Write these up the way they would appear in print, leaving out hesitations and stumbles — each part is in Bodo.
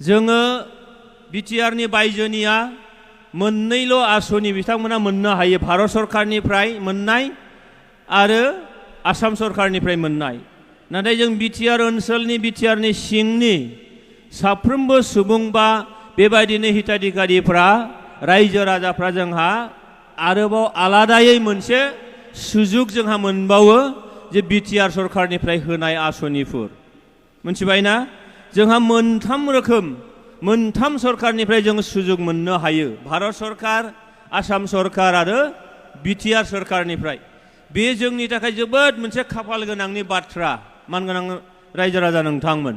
जोङो बिटिआरनि बायजोनिया मोननैल' आसनि बिथांमोना मोननो हायो भारत सरकारनिफ्राय मोननाय आरो आसाम सरकारनिफ्राय मोननाय नाथाय जों बिटिआर ओनसोलनि बिटिआरनि सिंनि साफ्रोमबो सुबुं बा बेबायदिनो हिताधिकारिफ्रा रायजो राजाफ्रा जोंहा आरोबाव आलादायै मोनसे सुजुग जोंहा मोनबावो जे बिटिआर सरकारनिफ्राय होनाय आसनिफोर मिथिबायना जोंहा मोनथाम सरकारनिफ्राय जों सुजुग मोननो हायो भारत सरकार आसाम सरकार आरो बिटिआर सरकारनिफ्राय बे जोंनि थाखाय जोबोद मोनसे खाफाल गोनांनि बाथ्रा मानगोनां रायजो राजा नोंथांमोन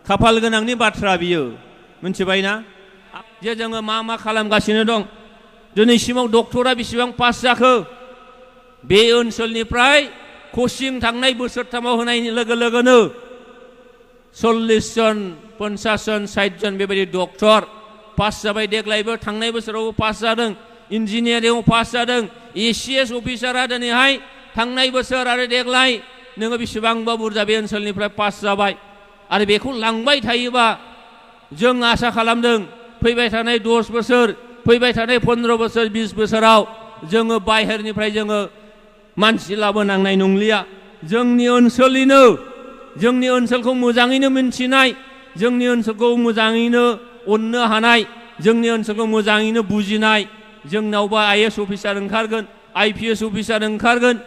खाफाल गोनांनि बाथ्रा बियो मिथिबायना जे जोङो मा खालामगासिनो दं दिनैसिमाव डक्टरा बेसेबां पास जाखो बे ओनसोलनिफ्राय कचिं थांनाय बोसोरथामाव होनायनि लोगो लोगोनो 40 जन 50 जन 60 जन बेबायदि डक्टर पास जाबाय देग्लायबो थांनाय बोसोरावबो पास जादों इन्जिनियारिंआव पास जादों एसिएस अफिसारा दिनैहाय थांनाय बोसोर आरो देग्लाय नोङो बेसेबांबा बुरजा बे ओनसोलनिफ्राय पास जाबाय आरो बेखौ लांबाय थायोबा जों आसा खालामदों फैबाय थानाय 10 बोसोर फैबाय थानाय 15 बोसोर 20 बोसोराव जोङो बाहेरनिफ्राय जोङो मानसि लाबोनांनाय नंलिया जोंनि ओनसोलखौ मोजाङैनो मिन्थिनाय जोंनि ओनसोलखौ मोजाङैनो अननो हानाय जोंनि ओनसोलखौ मोजाङैनो बुजिनाय जोंनावबा आईएएस अफिसार ओंखारगोन आईपीएस अफिसार ओंखारगोन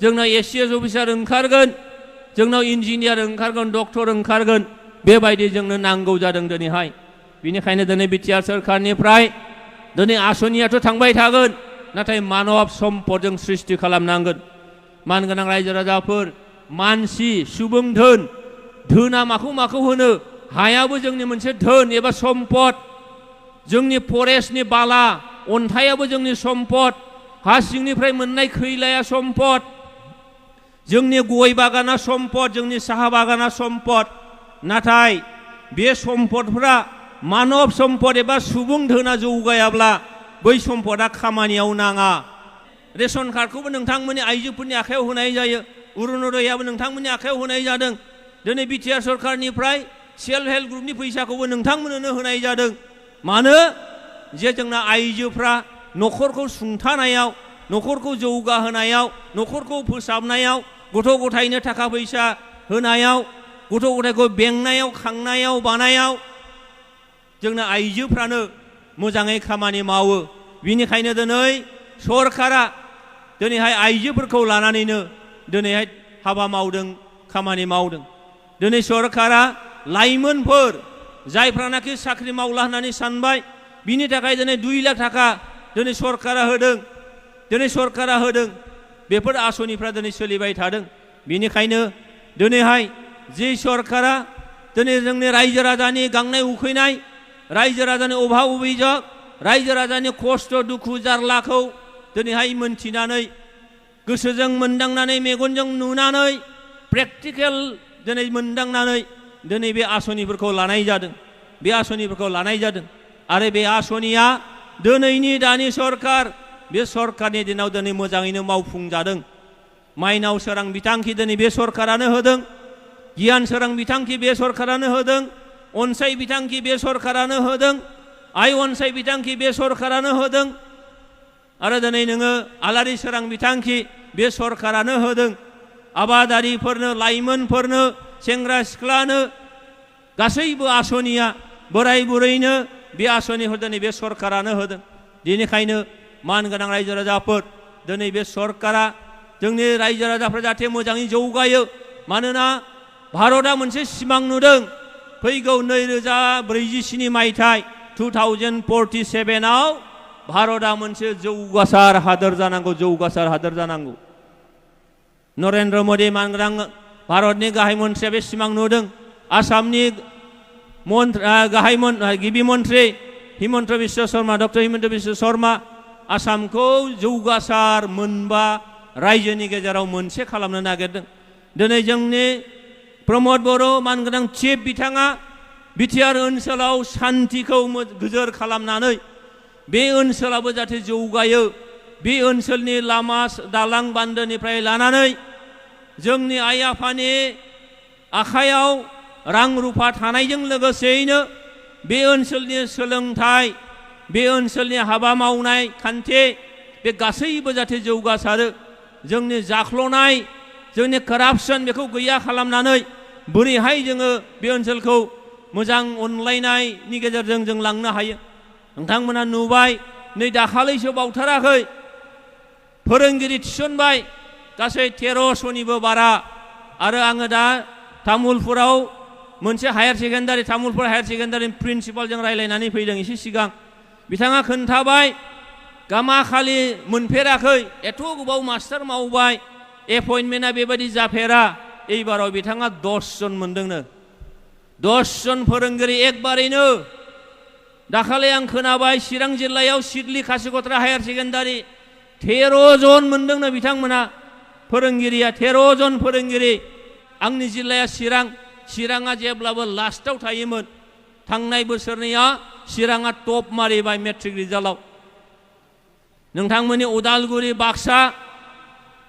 जोंनाव एसीएस अफिसार ओंखारगोन जोंनाव इन्जिनियार ओंखारगोन डक्टर ओंखारगोन बेबायदि जोंनो नांगौ जादों दिनैहाय बेनिखायनो दिनै बिटिआर सरकारनिफ्राय दिनै आसनियाथ' थांबाय थागोन नाथाय मानब सम्पदजों सृष्टि खालामनांगोन मानगोनां रायजो राजाफोर मानसि सुबुं धोना माखौ होनो हायाबो जोंनि मोनसे धोन एबा सम्पद जोंनि फरेस्टनि बाला अन्थाइयाबो जोंनि सम्पद हा सिंनिफ्राय मोननाय खैलाया सम्पद जोंनि गय बागाना सम्पद जोंनि साहा बागाना सम्पद नाथाय बे सम्पदफोरा मानब सम्पद एबा सुबुं धोना जौगायाब्ला बै सम्पदा खामानियाव नाङा रेशन कार्डखौबो नोंथांमोननि आइजोफोरनि आखायाव होनाय जायो अरुणोदयाबो नोंथांमोननि आखायाव होनाय जादों दिनै बिटिआर सरकारनिफ्राय सेल्फ हेल्प ग्रुपनि फैसाखौबो नोंथांमोननो होनाय जादों मानो जे जोंना आइजोफ्रा न'खरखौ सुंथानायाव न'खरखौ जौगाहोनायाव न'खरखौ फोसाबनायाव गथ' गथायनो थाखा फैसा होनायाव गथ' गथायखौ बेंनायाव खांनायाव बानायाव जोंना आइजोफ्रानो मोजाङै खामानि मावो बिनिखायनो दिनै सरकारा दिनैहाय आइजोफोरखौ लानानैनो दिनैहाय हाबा मावदों खामानि मावदों दिनै सरकारा लाइमोनफोर जायफ्रानाखि साख्रि मावला होननानै सानबाय बिनि थाखाय दिनै 2 लाख थाखा दिनै सरकारा होदों बेफोर आसनिफ्रा दिनै सोलिबाय थादों बिनिखायनो दिनैहाय जे सरकारा दिनै जोंनि रायजो राजानि गांनाय उखैनाय रायजो राजानि अभाब अभियोग रायजो राजानि खस्थ' दुखु जारलाखौ दिनैहाय मोनथिनानै गोसोजों मोनदांनानै मेगनजों नुनानै प्रेक्टिकेल दिनै मोनदांनानै दिनै बे आसनिफोरखौ लानाय जादों आरो बे आसनिया दिनैनि दानि सरकार बे सरकारनि दिनाव दिनै मोजाङैनो मावफुंजादों माइनाव सोरां बिथांखि दिनै बे सरकारानो होदों गियान सोरां बिथांखि बे सरकारानो होदों अनसाय बिथांखि बे सरकारानो होदों आइ अनसाय बिथांखि बे सरकारानो होदों आरो दिनै नोङो आलारि सोरां बिथांखि बे सरकारानो होदों आबादारिफोरनो लाइमोनफोरनो सेंग्रा सिख्लानो गासैबो आसनिया बोराय बुरैनो बे आसनिखौ दिनै बे सरकारानो होदों बेनिखायनो मानगोनां रायजो राजाफोर दिनै बे सरकारा जोंनि रायजो राजाफ्रा जाहाथे मोजाङै जौगायो मानोना भारतआ मोनसे सिमां नुदों फैगौ 2047 मायथाइ 2047आव भारतआ मोनसे जौगासार हादोर जानांगौ नरेन्द्र मोदी मानगोनां भारतनि गाहाय मन्थ्रिया बे सिमां नुदों आसामनि गिबि मन्थ्रि हिमन्त बिश्व शर्मा डक्टर हिमन्त बिश्व शर्मा आसामखौ जौगासार मोनबा रायजोनि गेजेराव मोनसे खालामनो नागिरदों दिनै जोंनि प्रमद बर' मानगोनां चिफ बिथाङा बिटिआर ओनसोलाव शान्तिखौ गोजोर खालामनानै बे ओनसोलाबो जाहाथे जौगायो बे ओनसोलनि लामा दालां बान्दोनिफ्राय लानानै जोंनि आइ आफानि आखायाव रां रुफा थानायजों लोगोसेयैनो बे ओनसोलनि सोलोंथाइ, बे ओनसोलनि हाबा मावनाय खान्थि बे गासैबो जाहाथे जौगासारो। जोंनि जाख्ल'नाय, जोंनि कारापसन बेखौ गैया खालामनानै बोरैहाय जोङो बे ओनसोलखौ मोजां अनलायनायनि गेजेरजों जों लांनो हायो। नोंथांमोना नुबाय, नै दाखालैसो बावथाराखै फोरोंगिरि थिसनबाय गासै 1300निबो बारा। आरो आङो दा तामुलपुराव मोनसे हायार सेकेन्डारि, तामुलपुर हायार सेकेन्डारिनि प्रिन्सिपालजों रायज्लायनानै फैदों एसे सिगां। बिथाङा खोन्थाबाय गामाखालि मोनफेराखै, एथ' गोबाव मास्टार मावबाय, एपइन्टमेन्टआ बेबायदि जाफेरा। एबाराव बिथाङा 10 जन मोनदोंनो, 10 जन फोरोंगिरि एकबारैनो। दाखालि आं खोनाबाय चिरां जिल्लायाव सिडली खासिकत्रा हायार सेकेन्डारि 13 जन मोनदोंनो बिथांमोना फोरोंगिरिया, 13 जन फोरोंगिरि। आंनि जिल्लाया चिराङा जेब्लाबो लास्टआव थायोमोन। थांनाय बोसोरनिया चिराङा टप मारिबाय मेट्रिक रिजाल्टआव। नोंथांमोननि उदालगुरि, बाक्सा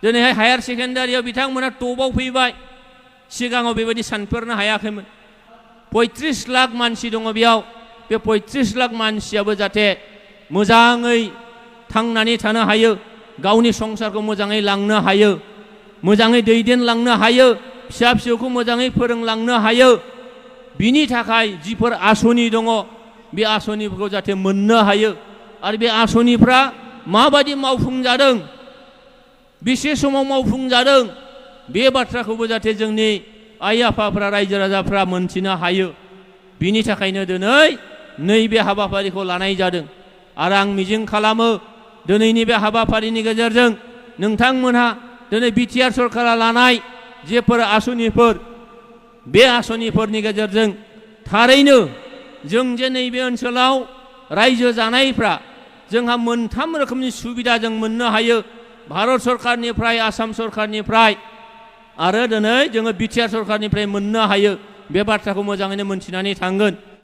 दिनैहाय हायार सेकेन्डारियाव बिथांमोना टपआव फैबाय। सिगाङाव बेबायदि सानफेरनो हायाखैमोन। 35 लाख मानसि दङ बेयाव। बे 35 लाख मानसियाबो जाहाथे मोजाङै थांनानै थानो हायो, गावनि संसारखौ मोजाङै लांनो हायो, मोजाङै दैदेनलांनो हायो, फिसा फिसौखौ मोजाङै फोरोंलांनो हायो। बिनि थाखाय जिफोर आसनि दङ बे आसनिफोरखौ जाहाथे मोननो हायो। आरो बे आसनिफ्रा माबायदि मावफुंजादों, बेसे समाव मावफुंजादों, बे बाथ्राखौबो जाहाथे जोंनि आइ आफाफ्रा, रायजो राजाफ्रा मोनथिनो हायो। बिनि थाखायनो दिनै नैबे हाबाफारिखौ लानाय जादों। आरो आं मिजिं खालामो दिनैनि बे हाबाफारिनि गेजेरजों नोंथांमोनहा दिनै बिटिआर सरकारा लानाय जेफोर आसनिफोर, बे आसनिफोरनि गेजेरजों थारैनो जों जे नैबे ओनसोलाव रायजो जानायफ्रा जोंहा मोनथाम रोखोमनि सुबिदा जों मोननो हायो। भारत सरकारनिफ्राय, आसाम सरकारनिफ्राय आरो दिनै जोङो बिटिआर सरकारनिफ्राय मोननो हायो। बे बाथ्राखौ मोजाङैनो मोनथिनानै थांगोन।